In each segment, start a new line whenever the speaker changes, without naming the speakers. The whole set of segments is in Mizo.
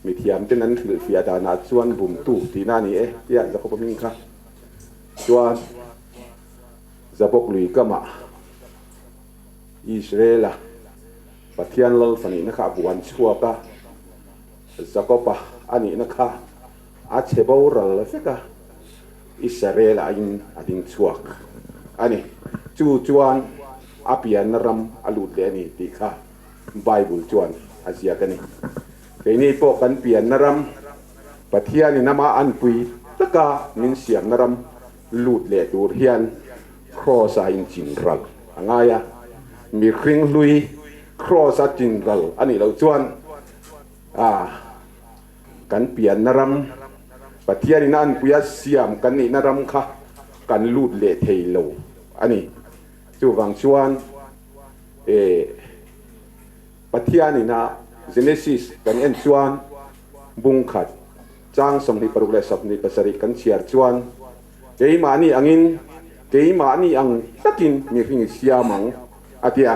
Mithiamten an hrilhfiah danah chuan bumtu tihna a ni e tia Jakob-a hming kha chuan Jabok lui kamah Israel-a Pathian lal fanihna kha a buan chhuak a, Jakob-a a nihna kha a chhe boral vek a, Israel-a in a ding chhuak a ni. Chu chuan a pianna ram a lut leh a ni tih kha Bible chuan a ziak a ni. Keini pawh kan pianna ram, Pathianin ama anpui taka min siamna ram lut leh tur hian Kraws-a inchinral a ngai a. Mihring hlui Kraws-a chinral a nih loh chuan a kan pianna ram, Pathianin a anpuia siam kan nihna ram kha kan lut leh thei lo a ni. Chuvang chuan E Pathianin a Genesis kan en chuan bung khat chang 26 leh 27 kan chhiar chuan keimahni angin keimahni ang takin mihring i siam ang a ti a.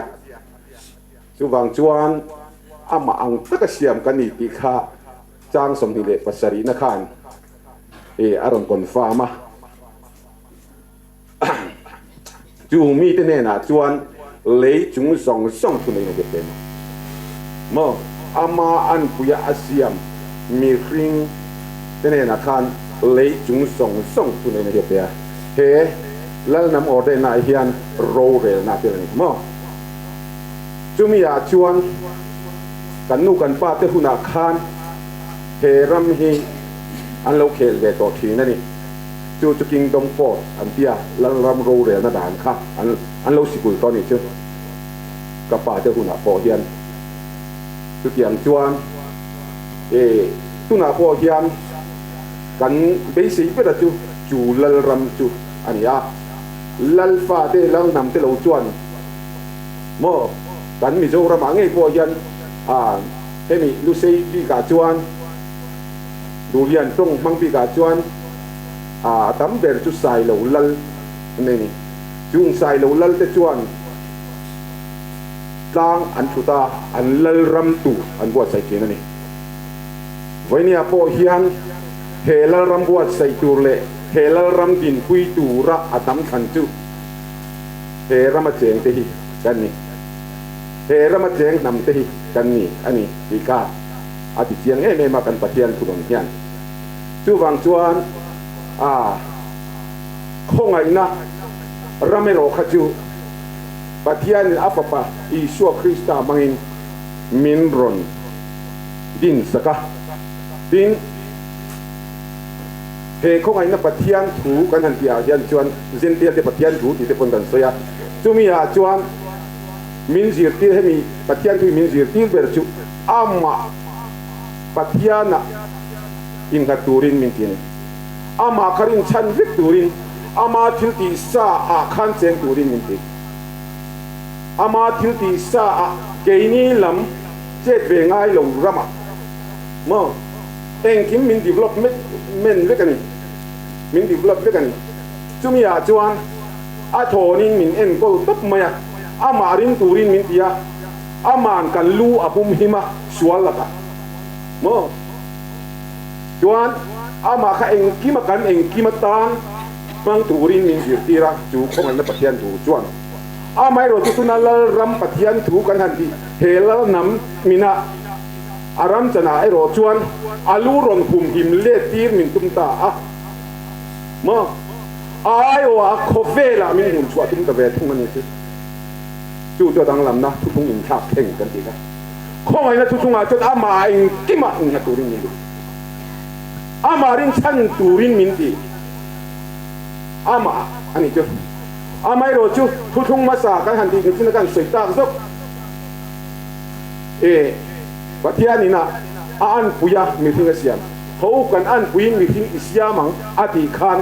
Chuvang chuan amah ang taka siam kan ni tih kha chang 27 na khan e a rawn confirm a. Chu mite hnenah chuan lei chung zawng zawng chu nei lo ve maw? Ama anpuia a siam mihring te hnenah khan lei chung zawng zawng chu nei lo ve a. He Lalnam orderna ah hian rorelna a tel a ni maw? Chumi ah chuan kan nu kan pa te hunah khan he ram hi an lo khel ve tawh thin a ni. Chu chu Kingdom Court an tia Lalram rorelna dan kha an an lo sikul tawh a nih chu. Ka pa te hunah pawh hian chutiang chuan e tunah pawh hian kan beisei bera chu chu Lalram chu a ni a. Lalfa te Lalhnam te lo chuan maw kan Mizoramah ngei pawh hian a hemi Lusei bikah chuan Duhlian tawng hmang bikah chuan a tam ber chu Sailo lal an nei a ni. Chung Sailo lal te chuan tlang an thut a, an lal ram tur an buatsaih thin a ni. Vawinia pawh hian he lal ram buatsaih tur leh he lal ram dinpui tura a tam thlan chu he rama cheng te hi kan ni. He rama cheng hnam te hi kan ni a ni tih kha A ti chiang em em a kan Pathian thunawn hian. Chuvang chuan a khawngaihna ram erawh kha chu Pathianin a Fapa Isua Krista hmangin min rawn din sak a. Tin, he khawngaihna Pathian thu kan han tihah hian chuan Zential te Pathian thu tih te pawn kan sawi a. Chumi ah chuan min zirtir hemi Pathian thu hi min zirtir ber chu Amah Pathianah innghat turin min ti a ni. Amah kha rinchhan vek turin, Ama thil tih sa ah khan cheng turin min ti. Ama thil tih sa ah keini lam chet ve ngai lo ramah maw engkim min development vek a ni, min develop vek a ni. Chumi ah chuan a thawnin min enkawl tawp mai a, Amah ring turin min ti a. Aman kan lu a hum him a, sual lakah maw? Chuan amah kha engkim a kan engkim atan hmang turin min zirtir a, chu khawngaihna Pathian thu chuan amaherawh chu tuna Lalram Pathian thu kan han tih he Lalnam mina a ram chanah erawh chuan a lu rawn hum him let tir min tum ta a maw? A aiawh a khawvelah min hmun chhuah tum ta ve thung a ni chu. Chu chu a danglamna thuthlung inthlak thleng kan tih kha. Khawngaihna thuthlungah chuan amah engkimah innghat turin min ti. Amah rinchhan turin min ti. Amah a nih chu. Amaherawh chu thuthlung hmasa kan han tih nghet chin a kan sawi tak zawk. E Pathianin a a anpui a mihring a siam. Ho kan anpuiin mihring i siam ang a tih khan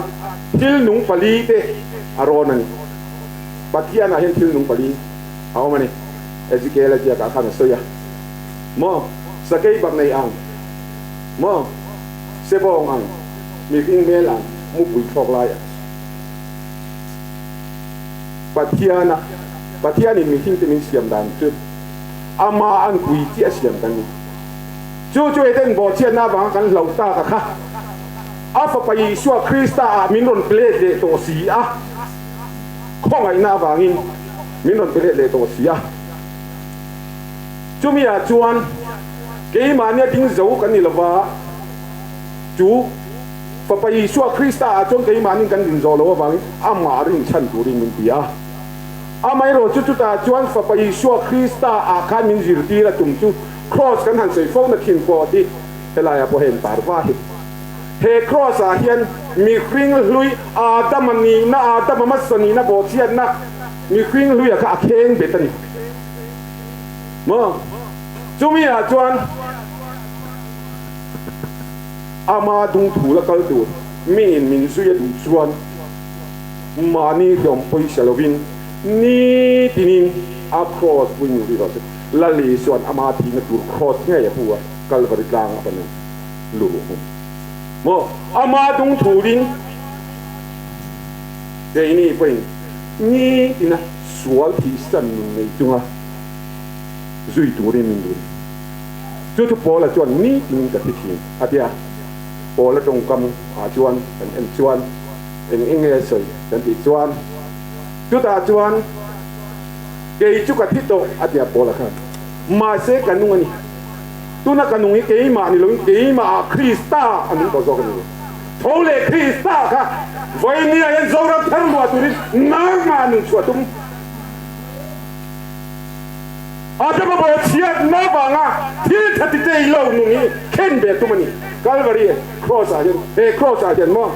thil nung pali te a rawn a ni. Pathianah hian thil nung pali a awm a ni. Ezekiel a ziakah khan a sawi a, Maw sakei bak nei ang, maw sebawng ang, mihring hmel ang, mupui thlawk lai ang. Pathiana, Pathianin mihringte min siam dan chu ama an pui chiah siam kan ni. Chu chu Eden bawhchhiatna avanga kan hlauh tak a kha. A Fapa Isua Krista ah min rawn pe let leh tawh si a, khawngaihna avangin min rawn pe let leh tawh si a. Chumi ah chuan keimahnia ding zo kan ni lova, chu Fapa Isua Krista ah chuan keimahnin kan din zawh loh avangin amah rinchhan turin min ti a. Amaherawh chu chutah chuan Fapa Isua Krista ah khan min zirtir a tum chu Kraws kan han sawi fo na thin pawh hi helaiah pawh hei an tar va hi. He Kraws ah hian mihring hlui Adama nihna, Adama hmasa nihna bawhchhiatna mihring hluia kha a kheng bet a ni. Maw? Chumi ah chuan ama dungthu la kal tur miin min zui a duh chuan mahni hlawm pawisa lovin nitinin a Kraws puin ri rawh se. Lal Isua'n ama thihna tur Kraws ngei a pu a, Kalvari tlang a pan a luruh hmun. Maw? Ama dungthurin keini pawhin nitina sual thihsan nun nei chunga zui turin min dun. Chu chu Paula chuan nitin ka thi thin a ti a. Paula tawngkam ah chuan kan en chuan eng eng nge a sawi kan tih chuan chutah chuan kei chu ka thi tawh a ti a Paula khan. Mahse ka nung a ni. Tuna ka nung hi keimah ni loin keimah ah Krista a nung tawh zawk a ni. Tho leh Krista kha vawinia hian Zoram thar luah turin nangmah nun chhuah tum. Adama bawhchhiatna vanga thil tha ti tei lo nun hi khen ve tum a ni. Kalvari Kraws ah hian, he Kraws ah hian maw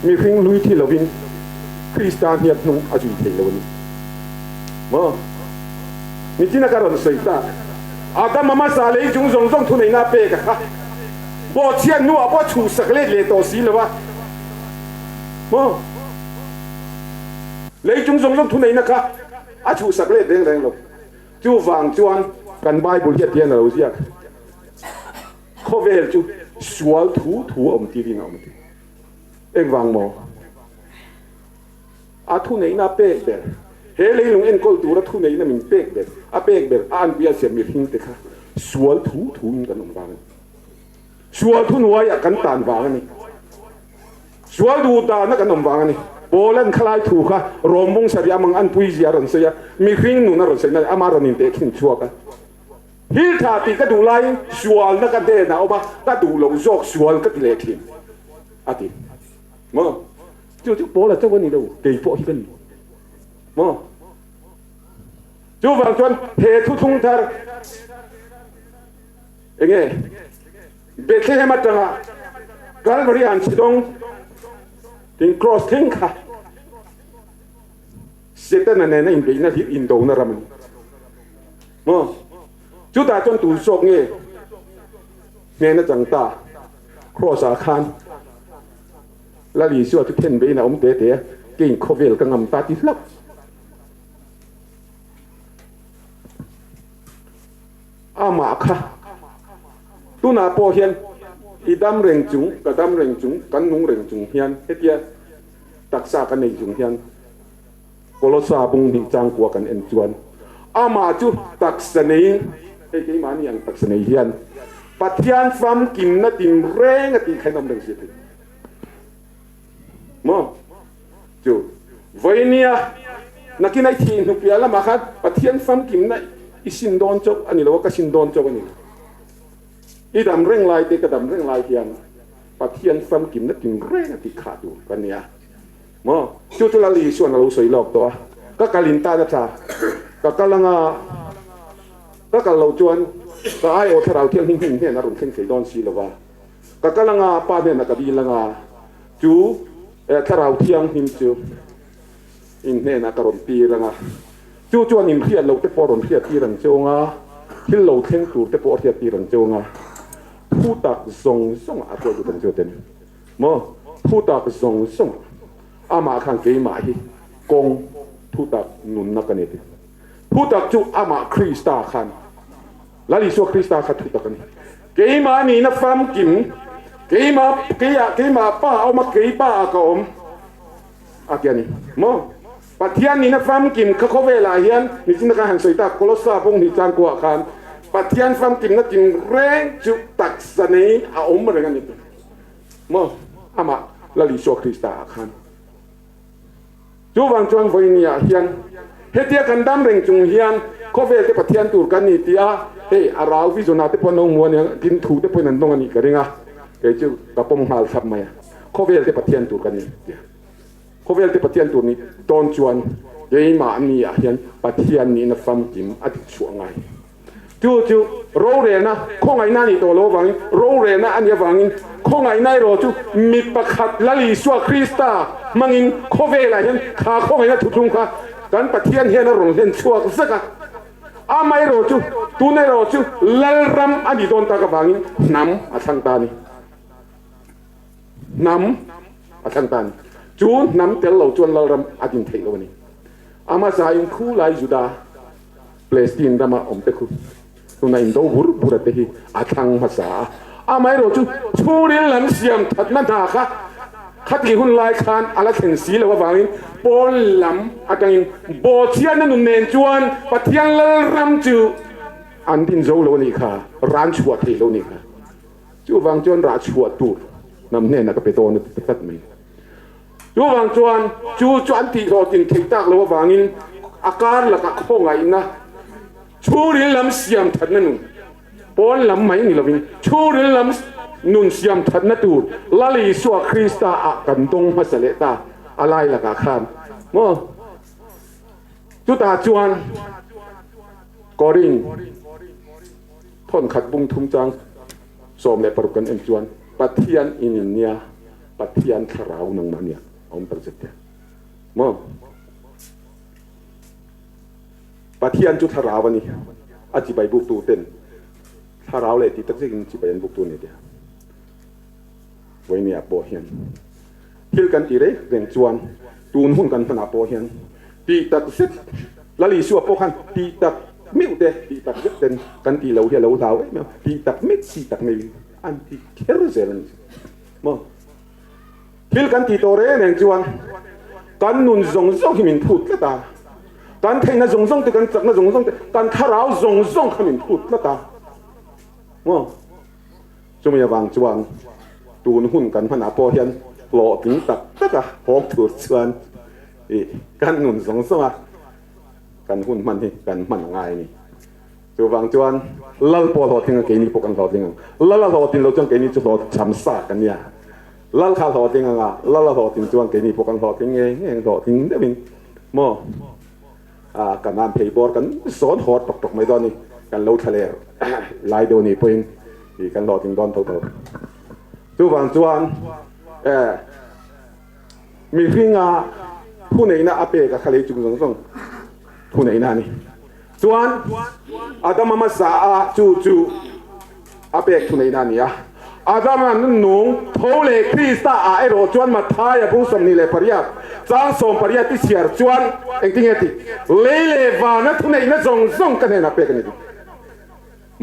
mihring hlui thi lovin Krista hniak hnung a zui thei lo a ni maw? Nichina ka rawn sawi tak, Adama hmasa lei chung zawng zawng thuneihna a pek a kha bawhchhiat hnuah pawh a chhuhsak let leh tawh si lo a maw? Lei chung zawng zawng thuneihna kha a chhuhsak let reng reng lo. Chuvang chuan kan Bible hi a tian a lo ziak, Khawvel chu sual thu thu a awm tirin a awm a ti. Engvang maw? A thuneihna a pek ber, he leilung enkawl tura thuneihna min pek ber, a pek ber, a anpui a siam mihring te kha sual thu thuin kan awm vang a ni. Sual thuhnuaiah kan tan vang a ni. Sual duh dana kan awm vang a ni. Paula'n khalai thu kha Rawmbung sarih amang anpui zia a rawn sawi a, mihring nun a rawn sawi na ama rawn intehkhin chhuak a. Thil tha tih ka duh laiin sualna ka hnenah a awm a, ka duh loh zawk sual ka ti leh thin, a ti. Maw? Chu chu Paula chauh a ni lo, kei pawh hi ka ni. Maw? Chuvang chuan he thuthlung thar enge Bethlehem atanga Calvary an chhidawng tin cross thleng kha Setana nena inbeihna hi indona ram a ni. Maw? Chutah chuan tun zawk nge hnena chang ta cross ah khan Lal Isua chu then bein a awm te te a, keiin khawvel ka ngam ta ti hlauh. Amah kha tunah pawh hian i dam reng chung, ka dam reng chung, kan nung reng chung hian hetia taksa ka nei chung hian Kolosa bung hnih changkua kan en chuan amah chu taksa neiin, hei keimahni ang taksa nei hian Pathian famkimna tinreng a tih kha in awm reng si a thei maw? Chu vawinia nakin ai thih hnupiah lamah khan Pathian famkimna i sin dawn chauh a ni lo a, ka sin dawn chauh a ni lo. I dam reng lai te ka dam reng lai hian Pathian famkimna tinreng a tih khah tur ka nia maw? Chu chu Lal Isuan a lo sawi lawk tawh a, ka kal in tan a tha, ka kal anga ka kal loh chuan ka aiawh thlarau thianghlim hmun hnenah rawn thleng thei dawn si lo va. Ka kal anga, Pa hnenah ka dil anga, chu Thlarau Thianghlim chu in hnenah ka rawn tir anga, chu chuan in hriat loh te pawh rawn hriat tir ang che anga, thil lo thleng tur te pawh hriat tir ang che anga, thu tak zawng zawngah a hruai lut ang che u ten maw? Thu tak zawng zawngah amah khan keimah hi kawng thu tak nunna ka ni a ti. Thu tak chu amah Krista khan. Lal Isua Krista kha thu tak a ni. Keimah nihna famkim, keimah, keiah, keimah Pa a awm a, kei Pa ah ka awm a ti a ni. Maw? Pathian nihna famkim kha khawvelah hian nichin khan han sawi tak, Kolossa bawng hnih changkuah khan. Pathian famkimna tinreng chu taksa neiin a awm reng a ni tih maw amah Lal Isua Krista ah khan. Chuvang chuan vawinia hian hetia kan dam reng chung hian khawvel te Pathian tur kan ni tih a, hei a rau vision ah te pawh an lo hmu a nia, tin thu te pawhin an dawng a nih ka ring a, kei chu ka pawm nghal thlap mai a, khawvel te Pathian tur kan ni tih a. Khawvel te Pathian tur nih dawn chuan keimahni ah hian Pathian nihna famkim a dik chhuah ngai. Chu chu rorelna khawngaihna a nih tawh lo avangin, rorelna a nih avangin khawngaihna erawh chu mi pakhat Lal Isua Krista hmangin khawvelah hian kha khawngaihna thuthlung kha kan Pathian hian a rawn hlen chhuak zak a. Amaherawh chu tun erawh chu Lalram a nih dawn tak avangin hnam a thlang ta a ni. Hnam a thlang ta a ni. Chu hnam tel lo chuan Lalram a din theih lo a ni. Amazain khu lai Juda. Palestine rama awmte khu tuna indo bur bura te hi a thlang hmasa a, amaherawh chu chhungril lam siam thatna hna kha khatih hun lai khan a la thlen si loh avangin pawn lam atangin bawhchhiatna nun nen chuan Pathian Lalram chu an din zo lo a nih kha, ran chhuah theih lo a nih kha. Chuvang chuan rah chhuah tur hnam hnenah ka pe dawn a ti ta tlat mai. Chuvang chuan chu chu an tihhlawhtlin theih tak loh avangin a kar lakah khawngaihna chhungril lam siam thatna nun, pawn lam mai ni lovin chhungril lam nun siam thatna tur Lal Isua Krista ah kan dawng hmasa leh ta a lai lakah khan maw? Chutah chuan Korin thawnkhat bung thum chang 16 kan en chuan Pathian in in nia Pathian thlarau nangmah nia a awm tak zet tia maw? Pathian chu thlarau a ni a chibai buk tu ten thlarau leh tih tak zetin chibai an buk tu a ni tia vawinia pawh hian thil kan ti reng reng chuan tun hun kan hmanah pawh hian tih tak zet Lal Isua pawh khan tih tak meuh te tih tak zet ten kan tih lo hi a lo hlau em em tih tak meuh tih tak meuhin an ti kher zel a ni maw? Thil kan tih tawh reng reng chuan kan nun zawng zawng hi min phut tlat a, kan theihna zawng zawng te, kan chakna zawng zawng te, kan thlarau zawng zawng kha min phut tlat a maw? Chumi avang chuan tun hun kan hmanah pawh hian hlawhtling tak taka hawk tur chuan ih kan nun zawng zawnga kan hun hman hi kan hman a ngai a ni. Chuvang chuan Lal pawh a hlawhtling a, keini pawh kan hlawhtling ang. Lal a hlawhtlin loh chuan keini chu hlawhchham sa kan nia. Lal kha a hlawhtling ang a, Lal a hlawhtlin chuan keini pawh kan hlawhtling ngei ngei ang, hlawhtling deuhin maw ah kan an phei bawr kan zawn hawr tawk tawk mai dawn a ni. Kan lo thla leh lai deuh a nih pawhin ih kan hlawhtling dawn tho tho. Chuvang chuan eh mihringa thuneihna a pek a kha lei chung zawng zawng thuneihna a ni. Chuan Adama hmasa a chu chu a pek thuneihna a ni a. Adama nung tho leh Krista ah erawh chuan Mathaia bung 28 chang 18 i chhiar chuan engtinge tih? Lei leh vana thuneihna zawng zawng ka hnenah pek a ni tih.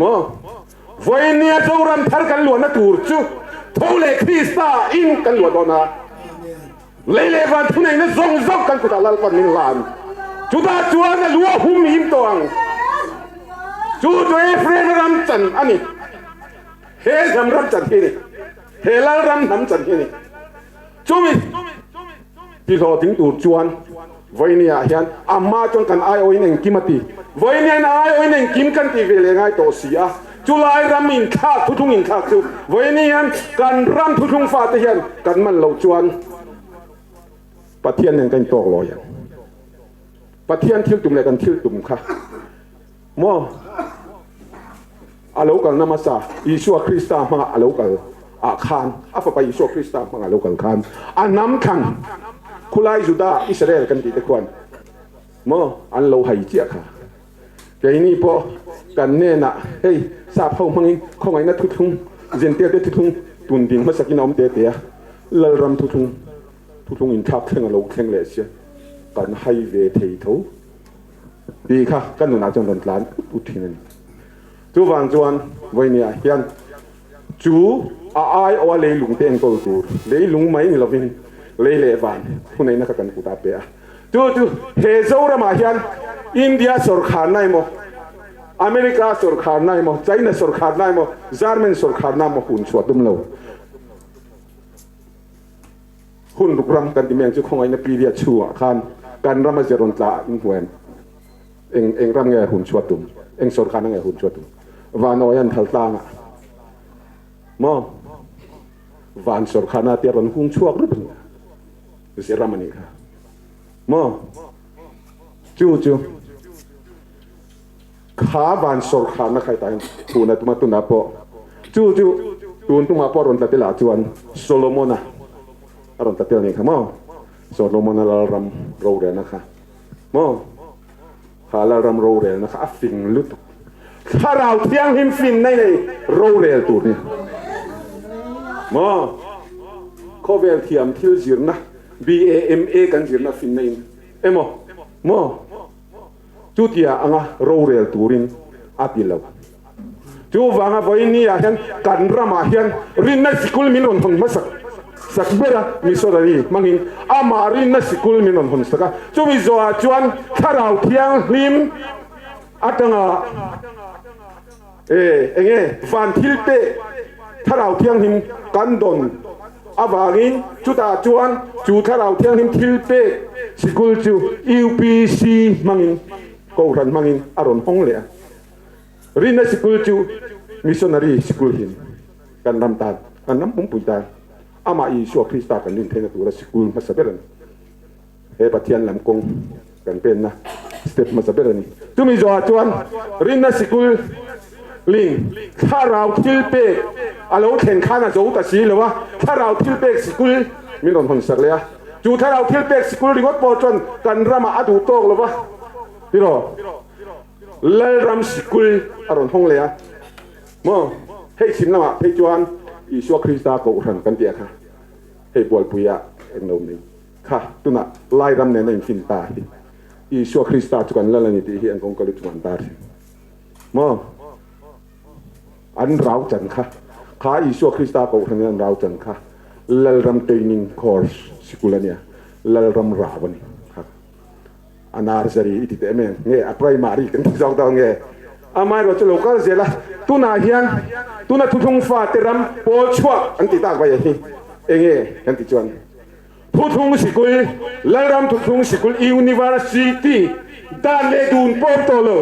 Maw? Vawinia Zoram thar kan luahna tur chu tho leh Krista in kan luah dawn a. Lei leh van thuneihna zawng zawng kan kutah Lalpan min hlan. Chutah chuan a lu a hum him tawh ang. Chu chu Ephraim ram chan a ni. He hnam ram chan hi a ni. He Lalram hnam chan hi a ni. Chumi tihlawhtling tur chuan Vawinia hian a hma chuan kan aiawhin engkim a ti. Vawinia in aiawhin engkim kan tih ve leh ngai tawh si a. Chulai ram inthlak, thuthlung inthlak chu Vawinia hian kan ram thuthlung fate hian kan man loh chuan Pathian nen kan intawk lawi ang. Pathian thil tum leh kan thil tum kha maw a lo kalna hmasa Isua Krista hmangah a lo kal ah khan a fapa Isua Krista hmangah a lo kal khan a hnam thlan khulai Juda Israel kan tih te khuan maw an lo hai chiah kha. Keini pawh kan hnenah hei sap ho hmangin khawngaihna thuthlung, Zential te thuthlung tun ding hmasakin a awm te te a, Lalram thuthlung, thuthlung inthlak thleng a lo thleng leh sia, kan hai ve thei tho tih kha ka nunah chuan rawn tlan ut ut thin a ni. Chuvang chuan vawinia hian chu a aiawha leilung te enkawl tur, leilung mai ni lovin lei leh van thuneihna kha kan kutah pe a. Chu chu he Zoramah hian India sawrkharna emaw, America sawrkharna emaw, China sawrkharna emaw, German sawrkharna emaw hun chhuah tum lo. Hun ruk ram kan ti mai ang chu khawngaihna period chhungah khan kan rama ze rawn tla in hmu em? Eng eng ram nge hun chhuah tum? Eng sawrkharna nge hun chhuah tum? Vanawi an thal tlangah maw van sawrkharna te rawn hung chhuak rup a ni a, ze ram a nih kha maw? Chu chu kha van sawrkharna kha hetah hian tuna tuma tunah pawh chu chu tun tumah pawh a rawn tla tel ah chuan Solomona a rawn tla tel a nih kha maw? Solomona lalram rorelna kha maw? Kha lalram rorelna kha a fing lutuk. Thlarau Thianghlim finna nei rorel tur ni maw? Khawvel thiam thil zirna BAMA kan zirna finna in emaw maw? Chutia anga rorel turin a ti lo. Chuvanga vawiin ah hian kan ramah hian rinna sikul min rawn hawn hmasak sak ber a, missionary hmangin amah rinna sikul min rawn hawn sak a. Chumi zawhah chuan Thlarau Thianghlim atanga e enge van thil pek Thlarau Thianghlim kan dawn avangin chutah chuan chu Thlarau Thianghlim thil pek sikul chu UPC hmangin Kohhran hmangin a rawn hawng leh a. Rinna sikul chu missionary sikul hin kan ram tan, kan ram pumpui tan amah Isua Krista kan rin theihna tura sikul hmasa ber a ni. He Pathian lam kawng kan penna step hmasa ber a ni. Chumi zawhah chuan rinna sikul ling thlarau thil pek a lo thlen khan a zo ta si lo a, thlarau thil pek sikul min rawn hawn sak leh a. Chu thlarau thil pek sikul ringawt pawh chuan kan ramah a duh tawk lo va, tiraw? Lalram sikul a rawn hawng leh a maw? Hei chhim lamah phei chuan Isua Krista Kohhran kan tih a kha, hei Bualpuia eng lo nei kha tunah Lairam nen a infin ta hi Isua Krista chu kan lal a ni tih hi an kawngka lu chung an tar thin maw? An rau chan kha, kha Isua Krista Kohhran in an rau chan kha Lalram Training Course sikul a nia, Lalram rau a ni kha. A nursery i ti teh em em nge a primary kan ti zawk dawn nge? Amaherawh chu lo kal zel a, tunah hian tuna thuthlung fate ram pawl chhuak an ti tak vai hi enge kan ti chuan thuthlung sikul Lalram thuthlung sikul University dan leh dun pawm tawh lo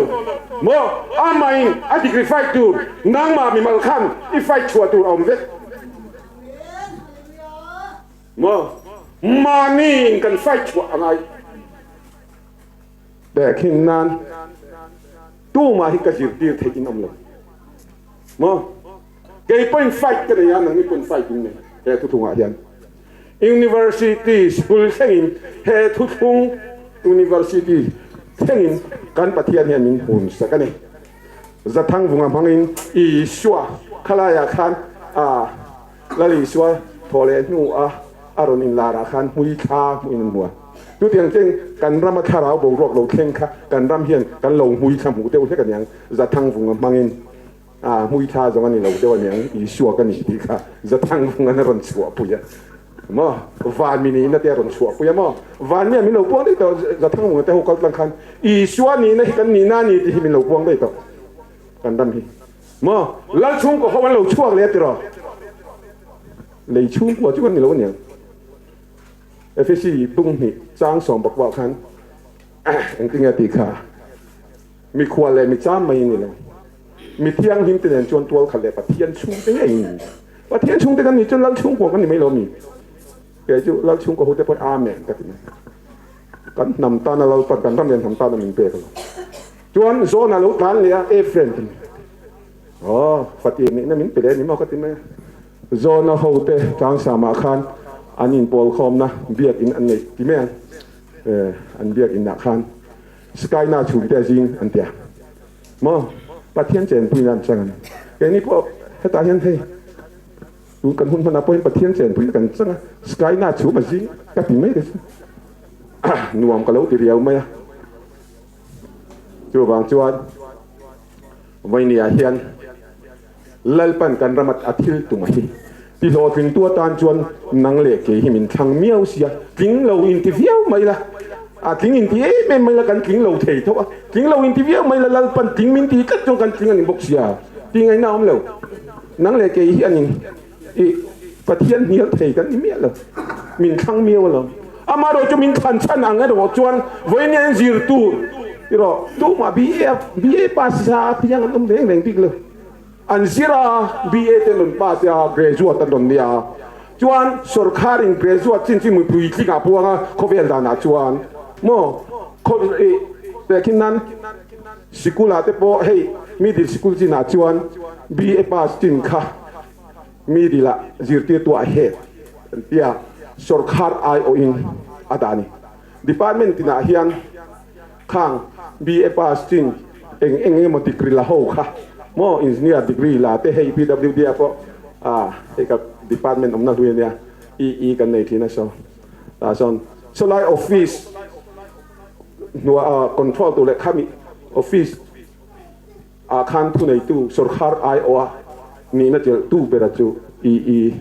maw amahin a degree fight tur nangmah mimal khan i fight chhuah tur a awm vek Maw? Mahni in kan fight chhuah a ngai. Tehkhin nan tumah hi ka zirtir theih in awm lo. Maw? Kei pawhin fight ka nei a, nangni pawhin fight in nei he thuthlungah hian. University school thlengin he thuthlung university thlengin kan Pathian hian min hun sak a ni. Zathangvunga hmangin Isua khalaiah khan a Lal Isua thaw leh hnu a a rawn inlar ah khan hmui thla hmuh in an hmu a. Chutiang cheng kan rama thlarau boruak lo thleng kha kan ram hian kan lo hmui thla hmuh deuh hlek aniang. Zathangvunga hmangin a hmui thla zawng a ni lo deuh aniang Isua ka ni tih kha Zathangvunga'n a rawn chhuahpui a maw? Van mi nihna te a rawn chhuahpui a maw? Van mi ah min lo puang daih tawh Zathangvunga te ho kal tlang khan Isua nihna hi kan nihna a ni tih hi min lo puang daih tawh kan ram hi. Maw? Lal chhungkaw ho an lo chhuak leh a tiraw? Lei chhungkua chu kan ni lo aniang. Efesi bung hnih chang sawm bakvah khan engtin nge tih kha mikhual leh mi cham mai in ni lo. Mi thianghlim te nen chuan tual khat leh Pathian chhungte ngei in ni. Pathian chhungte kan nih chuan Lal chhungkua kan ni mai lo mi? Kei chu Lal chhungkaw ho te pawhin Amen ka ti mai. Kan hnam tana Lalpan kan ram leh hnam tana min pek lo. Chuan Zona lo tlan leh a, Ephraim ti mai. Aw, fatir nihna min pe leh a ni maw ka ti mai a. Zona hote Tlangsamah khan an inpawlkhawmna biakin an neih ti mai ang. Eh, an biakinah khan Skyna chhungte a zing an ti a. Maw, Pathian chenpuina an chang a ni. Keini pawh hetah hian hei tun kan hun hmanah pawhin Pathian chenpuina kan chang a, Skyna chhum a zing ka ti mai te chu nuam ka lo ti riau mai a. Chuvang chuan Vawinia hian Lalpan kan rama a thil tum a hi ti hlawhtlingtu atan chuan nang leh kei hi min thlang miau sia, tling lo inti viau mai la. A tling inti em em mai la kan tling lo thei tho a, tling lo inti viau mai la Lalpan tling min ti tlat chuan kan tling a ni bawk sia, tih ngaihna a awm lo. Nang leh kei hi anin i Pathian hnial thei kan ni miah lo, min thlang miau alawm. Amaherawh chu min thlan chhan ang erawh chuan vawiin hian zir tur erawh tumah BA BA pass sa piang an awm reng reng bik lo. An zir a, BA te an rawn pass a, graduate an rawn nia. Chuan sorkharin graduate chin chu mipui tling ah puang a, khawvel danah chuan maw khaw ih tehkhin nan sikul ah te pawh hei middle sikul chin ah chuan BA pass chin kha middle ah zirtirtu ah head an tia sorkhar aiawhin a dah a ni. Department tinah hian Khang BA pass chin eng eng emaw degree la ho kha maw engineer degree la te hei PWD ah pawh ah hei ka department awmna hlui ania EE kan nei thin a saw tah sawn sawlai office hnuah ah control tur leh khami office ah khan thuneitu sorkar aiawh a nihna chelh tu bera chu EE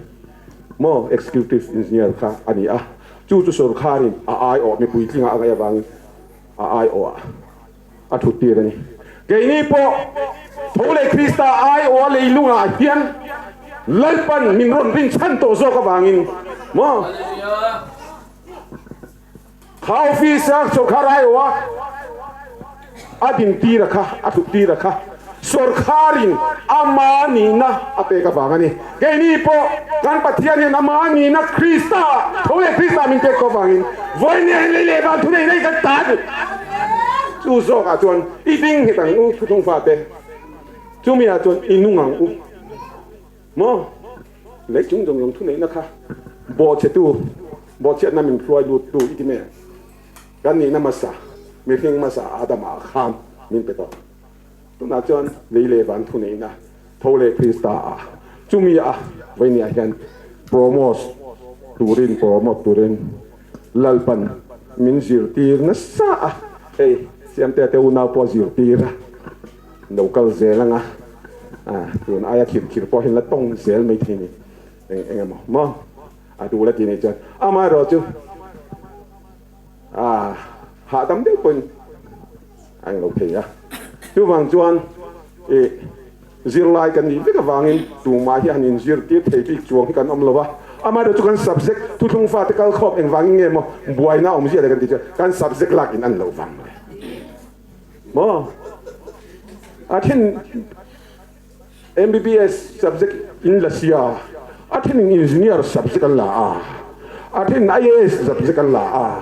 maw executive engineer kha a ni a chu chu sorkarin a aiawh mipui tlingah a ngaih avangin a aiawh ah a thut tir a ni. Keini pawh tho leh Krista aiawh a leilungah hian Lalpan min rawn rinchhan tawh zawk avangin maw Kha office a sorkar aiawh a a din tir a kha, a thut tir a kha sorkarin ama nihna a pek avang a ni. Keini pawh kan Pathian hian ama nihna Krista, tho leh Krista min pek tawh avangin vawiin hian lei leh van thunei nei kan ta a ni. Chu zawkah chuan i ding nghet ang u thuthlung fate, chumi ah chuan i nung ang u. Maw? Lei chung zawng zawng thuneihna kha bawhchhetu, bawhchhiatna min hruai luttu i ti mai ang. Kan nihna hmasa, mihring hmasa Adama khan min pe tawh. Tunah chuan lei leh van thuneihna tho leh Krista ah, chumi a vawinia hian promos turin, promote turin Lalpan min zirtir nasa a, hei Siamtea te unau pawh a zirtir a. Lo kal zel anga tun aia khir khir pawh hian la tawng zel mai thei ni eng eng emaw maw a duh la ti nih chuan amaherawh chu a hahdam deuh pawhin a englo thei a chuvang chuan i zirlai kan nih vek avangin tumah hi han inzirtir thei bik chuang hi kan awm lo a amaherawh chu kan subject thuthlung fate kal khawp engvangin nge maw buaina awmzia leh kan tih chuan kan subject lak in an lo vang mai. Maw? A then MBBS subject in la sia, a then in engineer subject an la a, a then in IAS subject an la a,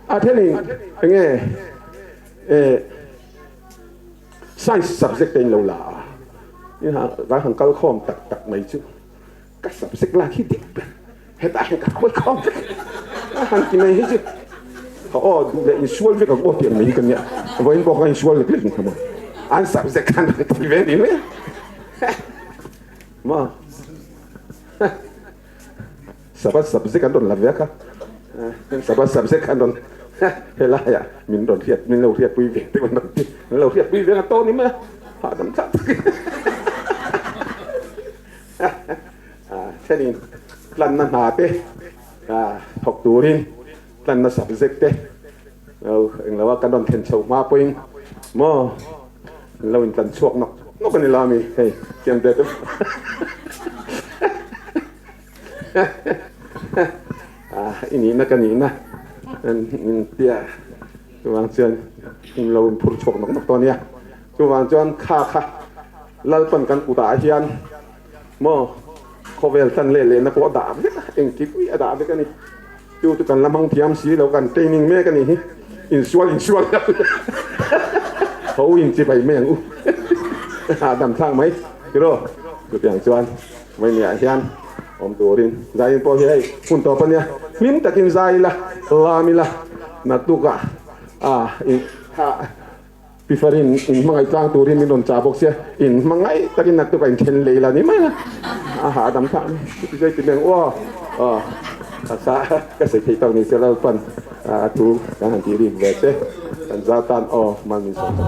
a then in enge eh science subject te in lo la a. In ha kan han kal khawm tak tak mai chu ka subject lak hi dik ber. Hetah hian ka khawi khawm vek a han ti mai hi chu ka aw duh leh insual vek ang aw tih ang mai hi ka nia vawiin pawh kha insual lek lek ang kha maw an subject khan an ti ve ni mai a maw sabbath subject an rawn la ve a kha sabbath subject an rawn helaiah min rawn hriat min lo hriatpui ve te an rawn ti min lo hriatpui ve ang a tawh ni mai a hahdam thlak takin. Thenin tlanna hna te thawk turin tlanna subject te englo a kan rawn thlen chho hma pawhin maw an lo intlan chhuak nawk nawk a ni lo ami hei siam te chu i nihna ka nihna an tia chuvang chuan in lo inphur chhuak nawk nawk tawh a nia chuvang chuan kha kha Lalpan kan kutah hian Maw? Khawvel tan leh lehna pawh a dah vek a, engkim hi a dah vek a ni. Chu chu kan la hmang thiam si lo, kan training mek a nih hi. Insual insual lo ho in chibai mai ang u. Hahdam thlak mai tiraw? Chutiang chuan vawinia hian awm turin zaiin pawh hi hei hun tawp a nia. Hlim takin zai ila, lam ila, naktukah ah Pi Farin in hmangaih tlang turin min rawn chah bawk sia, in hmangaih takin naktuk a inthen lei la ni mai a, a hahdam thlak mai. Chuti zai ti mai ang aw, aw ka ka sawi theih tak ni se Lalpan a thu kan han tih rik ve che, kan za tan aw mal min sawm tak.